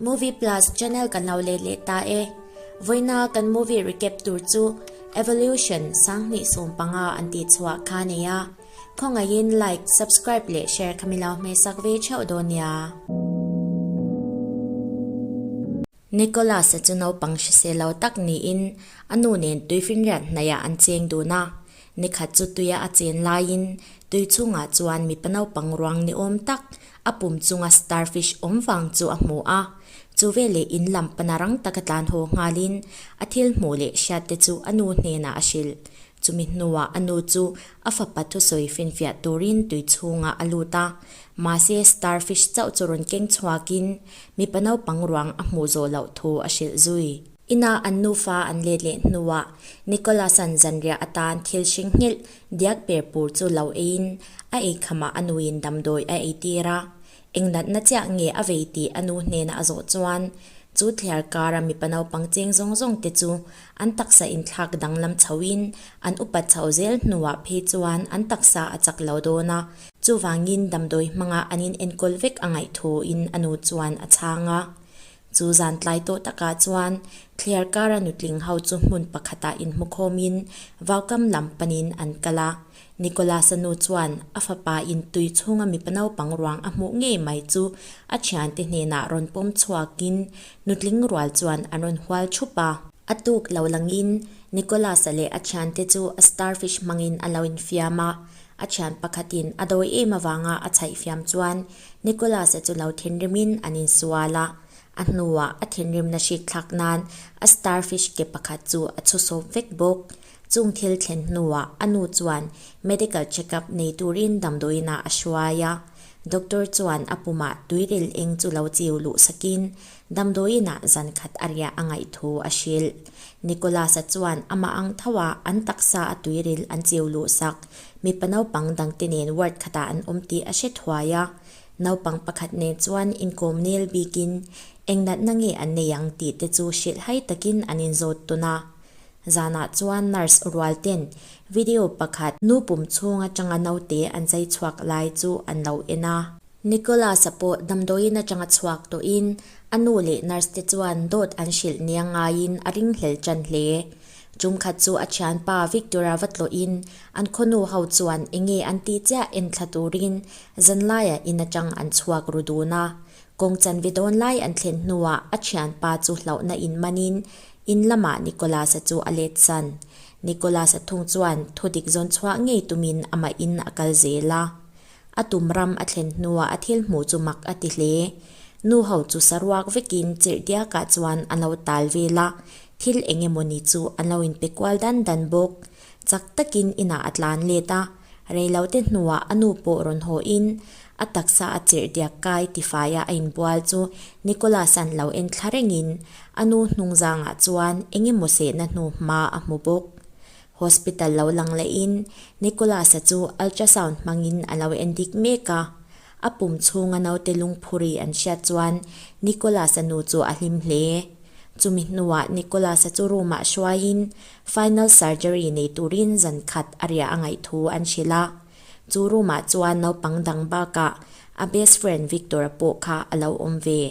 Movie Plus channel kan lo let leh ta e. Vawiina kan movie recap tur chu Evolution 2015 an tih chhuah kha a nei a. Khawngaihin like, subscribe leh share kha mi lo hmehsak ve theuh dawn nia. Nicholas-a chu naupang hrisel lo tak niin a nu nen tuifinriat hnaihah an cheng dun a. Nikhat chu tuia a chen laiin tui chhungah chuan mipa naupang ruang ni awm tak a pum chunga starfish awm vang chu a hmu a. Chu veleh in lam pana rang taka tlan haw nghalin a thil hmuh leh hriat te chu a nu hnenah a hrilh. Chumi hnuah a nu chu a fapa thusawi finfiah turin tui chhungah a lut a. Mahse starfish chauh chu rawn keng chhuakin mipa naupang ruang a hmuh zawh loh thu a hrilh zui. Ina an nufa an let leh hnuah Nicholas-a'n zanriah atan thil hring nghilh diak per pur chu lo eiin a eikhamah a nuin damdawi a eitir a. Eng natna chiah nge a vei tih a nu hnena a zawh chuan chu thliar kara mipa naupang cheng zawng zawng te chu an taksa inthlak danglam chhoin an upat chhoh zel hnuah phei chuan an taksa a chak lo dawn a, chuvangin damdawi hmanga an inenkawl vek a ngaih thuin a nu chuan a chhang a. Chu zan tlai tawh takah chuan thliar kara nutling ho chu hmun pakhatah inhmukhawmin vaukam lam panin an kal a. Nicholas-a nu chuan a fapa in tui chhunga mipa naupang ruang a hmuh ngei mai chu a thiante hnenah rawn pawm chhuakin nutling rual chuan an rawn hual thup a. A tuk lo langin Nicholas-a leh a thiante chu a starfish hmangin a lo infiam a. A thian pakhatin a dawi em avanga a chhaih fiam chuan Nicholas-a chu lo thinrimin an insual a. A hnuah a thinrimna hrik thlak nan a starfish ke pakhat chu a chhu sawp vek bawk. Chung thil thlen hnuah a nu chuan medical check-up nei turin damdawiinah a hruai a. Doctor chuan a pumah tuiril eng chu lo chiu luh sakin damdawiinah zan khat a riah a ngaih thu a hrilh. Nicholas-a chuan amah ang tho a an taksa a tuiril an chiu luh sak. Mipa naupang dangte nen ward khatah an awm tih a hre thuai a. Naupang pakhat nen chuan inkawm nel bikin eng natna nge an nei ang tih te chu hrilh hai takin an inzawt tawn a. Zanah chuan nurse rual ten video pakhat nu pum chhung atanga naute an zai chhuak lai chu an lo en a. Nicholas-a pawh damdawiin atanga chhuak tawhin a nu leh nurse te chuan dawt an hrilh nia ngaiin a ringhlel tan hle. Tum khat chu a thianpa Victor-a va tlawhin an khawnu ho chuan enge an tih chiah en thla turin zanlaiah in atang an chhuak ru dun a. Kawng chanve dawn lai an thlen hnuah a thianpa chu hlauhna in manin In lamah Nicholas-a chu a let san. Nicholas-a thung chuan thudik zawn chhuah ngei tumin amah in a kal zel a. A tum ram a thlen hnuah a thil hmuh chu mak a ti hle. Nu ho chu saruak vekin chirh diakah chuan an lo tal vel a, thil eng emawni chu an lo inpe kual dan dan bawk. Chak takin inah a tlan let a, reilote hnuah a nu pawh rawn haw in a taksa a chirh diak kai tifaia a inbual chu Nicholas-a'n lo en thla rengin a nu hnungzangah chuan eng emaw sehna hnu hma a hmu bawk. Hospital lo lang lehin Nicholas-a chu ultrasound hmangin a lo en dik mek a, a pum chhunga naute lungphuri an hriat chuan Nicholas-a nu chu a hlim hle. Chumi hnuah Nicholas-a chu room-ah hruaiin final surgery nei turin zan khat a riah a ngaih thu an hrilh a. Chu room-ah chuan naupang dang bakah a best friend Victor-a pawh kha a lo awm ve.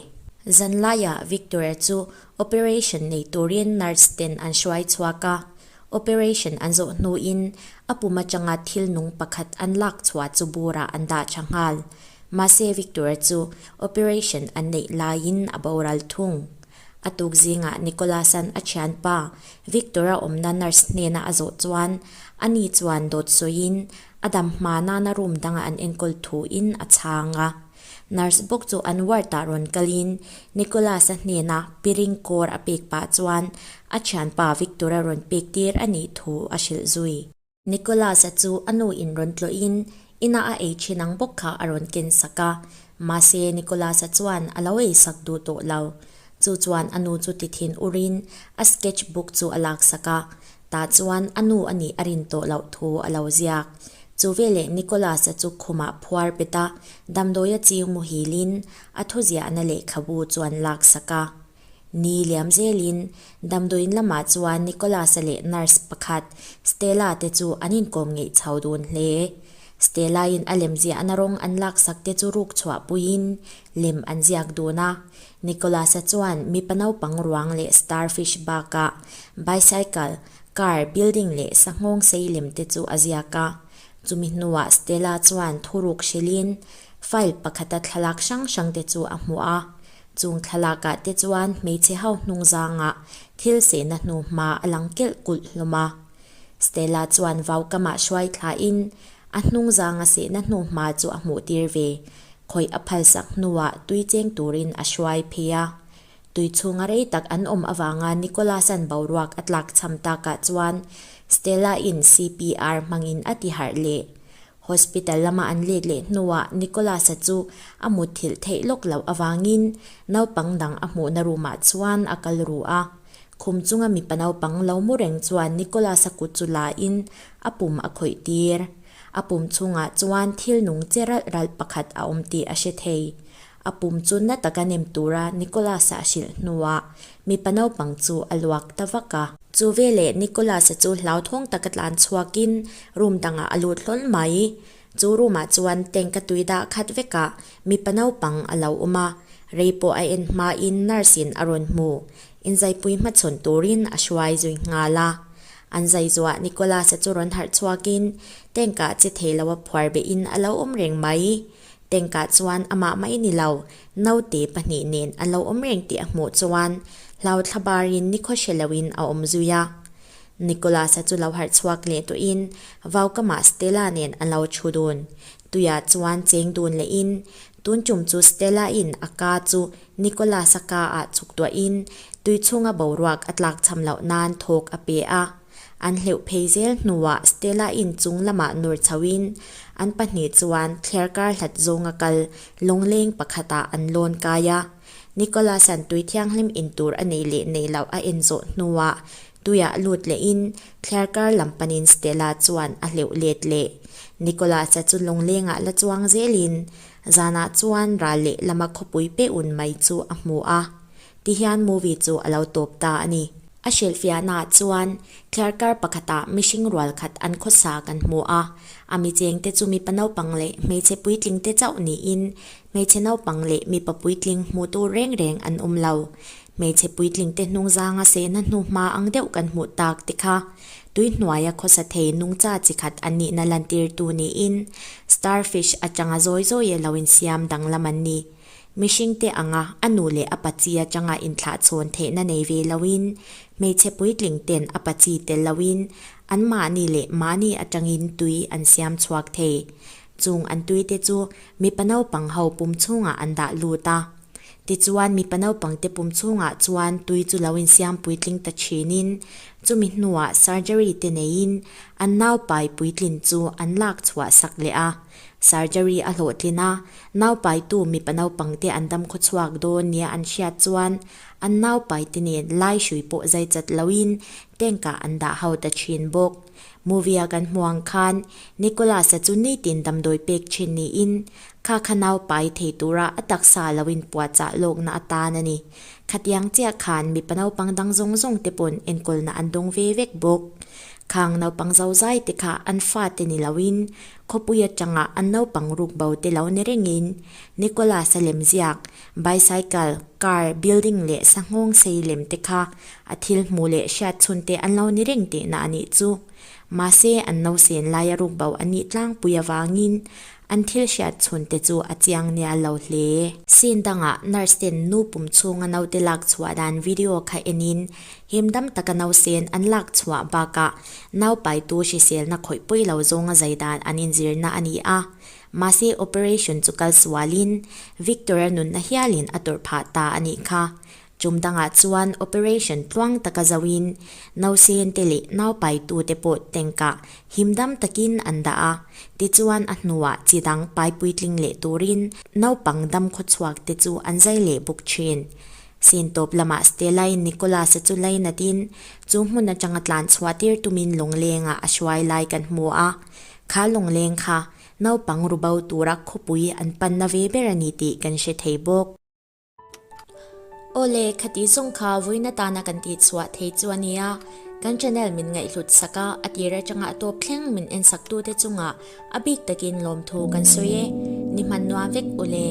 Zan laiah Victor-a chu operation nei turin nurse ten an hruai chhuak a. Operation an zawh hnuin a pum atanga thil nung pakhat an lak chhuah chu burah an dah tha nghal. Mahse Victor-a chu operation an neih laiin a boral thung. A tuk zingah Nicholas-a'n a thianpa Victor-a awmna nurse hnena a zawh chuan ani chuan dawt sawiin a dam hma nana room danga an enkawl thuin a chhang a. Nurse bawk chu an ward-ah rawn kalin Nicholas-a hnena piring kawr a pek pah chuan a thianpa Victor-a rawn pek tir a nih thu a hrilh zui. Nicholas-a chu a nu in rawn tlawhin ina a ei thin ang bawk kha a rawn ken sak a, mahse Nicholas-a chuan a lo ei sak duh tawh lo. Chu chuan a nu chu ti thin urin a sketch book chu a lak sak a, tah chuan a nu a nih a rin tawh loh thu a lo ziak. Chu veleh Nicholas-a chu khumah phuar bet a, damdawia chiu muhilin a thuziahna lehkhabu chuan lak sak a. Ni liam zelin damdawiin lamah chuan Nicholas-a leh nurse pakhat Stella te chu an inkawm ngeih chho dun hle. Stella-in a lem ziahna rawng an laksak te chu ruk chhuah puiin lem an ziak dun a. Nicholas-a chuan mipa naupang ruang leh starfish bakah bicycle, car, building leh sanghawng sei lem te chu a ziak a. Chumi hnuah Stella chuan thuruk hrilhin file pakhata thlalak hrang hrang te chu a hmuh a. Chung thlalakah te chuan hmeichhe ho hnungzangah thil sehna hnu hma a lang kelh kulh hlawm a. Stella chuan vaukamah hruai thlain a hnungzanga sehna hnu hma chu a hmuh tir ve. Khawih a phalsak hnuah tui cheng turin a hruai phei a. Tui chhunga rei tak an awm avanga Nicholas-a'n boruak a tlak cham takah chuan Stella-in CPR hmangin a ti harh leh. Hospital lama an let leh hnuah Nicholas-a chu a mutthilh theih lawk loh avangin naupang dang a hmuhna room-ah chuan a kal ru a. Khum chunga mipa naupang lo mu reng chuan Nicholas-a kut chu la in a pum a khawih tir. A pum chhungah chuan thil nung che ralh ralh pakhat a awm tih a hre thei. A pum chu na taka nem tura Nicholas-a a hrilh hnuah mipa naupang chu a luak ta vak a. Chu veleh Nicholas-a chu hlauthawng taka tlan chhuakin room dangah a lut hlawl mai. Chu room-ah chuan tank a tui dah khat vekah mipa naupang a lo awm a, rei pawh a en hmain nurse-in a rawn hmu. Inzaipui hmachhawn turin a hruai zui nghal a. An zai zuah Nicholas-a chu rawn harh chhuakin tank-ah che thei lo a phuar behin a lo awm reng mai. Tank-ah chuan amah mai ni lo, naute pahnih nen a lo awm reng tih a hmuh chuan hlau thla barin nikhaw hre loin a awm zui a. Nicholas-a chu lo harh chhuak leh tawhin vaukamah Stella nen a lo thu dun. Tuiah chuan cheng dun lehin tun tum chu Stella-in a ka chu Nicholas-a ka ah chuk tuahin tui chhunga boruak a tlak cham loh nan thawk a pe a. An hleuh phei zel hnuah Stella-in chung lamah nur chhoin an pahnih chuan thliarkar hlat zawnga kal lawngleng pakhatah an lawn kai a. Nicholas-a'n tui thianghlim in tur a nei leh nei loh a en zawh hnuah tuiah lut lehin thliarkar lam panin Stella chuan a hleuh let leh. Nicholas-a chu lawnglengah la chuang zelin zanah chuan ral leh lama khawpui pe un mai chu a hmu a. Tihian movie chu a lo tawp ta a ni. A hrilhfiahnaah chuan thliarkar pakhatah mihring rual khat an khawsa kan hmu a, a michengte chu mipa naupang leh hmeichhe puitlingte chauh niin hmeichhe naupang leh mipa puitling hmuh tur reng reng an awm lo. Hmeichhe puitlingte hnungzanga sehna hnuhma ang deuh kan hmuh tak te kha tui hnuaia khawsa thei nungcha chi khat an nihna lantirtu niin starfish atanga zawi zawi a lo insiam danglam an ni. Mihringte anga a nu leh a pachi atanga inthlahchhawn theihna nei ve loin, hmeichhe puitling ten a pachi tel loin anmahni leh mahni atangin tui an siam chhuak thei. Chung an tui te chu mipa naupang ho pum chhungah an dah lut a. Tichuan mipa naupang te pum chhungah chuan tui chu lo insiam puitling ta thinin, chumi hnuah surgery te neiin an naupai puitlin chu an lak chhuah sak leh a. Surgery a hlawhtlin a, Naupaitu mipa naupangte an dam khawchhuak dawn nia an hriat chuan an naupaite nen lai hrui pawh zai chat loin tank-ah an dah ho ta thin bawk. Movie-a kan hmu ang khan Nicholas-a chu nitin damdawi pek thin niin kha kha naupai thei tura a taksa lo inpuahchah lawkna atan a ni. Khatiang chiah khan mipa naupang dang zawng zawng te pawn enkawlna an dawng ve vek bawk. Khang naupang zozai te kha an fate ni loin Khawpui atanga an naupang ruk bo te lo ni rengin Nicholas-a lem ziak, bicycle, car, building leh sanghawng sei lem te kha a thil hmuh leh hriat chhun te an lo ni reng tihna a nih chu. Mahse, an nausen laia ruk bo a nih tlangpui avangin an thil hriat chhun te chu a chiang nia lo hle. Scene dangah nurse ten nu pum chhunga naute lak chhuah dan video kha enin Himdam taka nausen an lak chhuah bakah naupaitu hriselna khawih pawi lo zawnga zai dan an inzirna a ni a. Mahse operation chu kal sualin Victor-a nunna hialin a tawrh phah ta a nih kha. Tum dangah chuan operation tluang taka zoin nausen te leh naupaitute pawh tank-ah himdam takin an dah a. Tichuan a hnuah chi dang pai puitling leh turin naupang dam khawchhuak te chu an zai leh bawk thin. Sin tawp lamah Stella-in Nicholas-a chu lainatin chu hmun atanga tlan chhuah tir tumin lawnglengah a hruai lai kan hmu a. Kha lawngleng kha naupang ru bo tura khawpui an panna ve ber a ni tih kan hre thei bawk. Awle, khati zawng kha vawiin atana kan tih chhuah thei chu a nia. Kan channel min ngaihhlut sak a, a tir atanga a tawp thleng min en sak tute chungah a bik takin lawmthu kan sawi e. Ni hman nuam vek ule.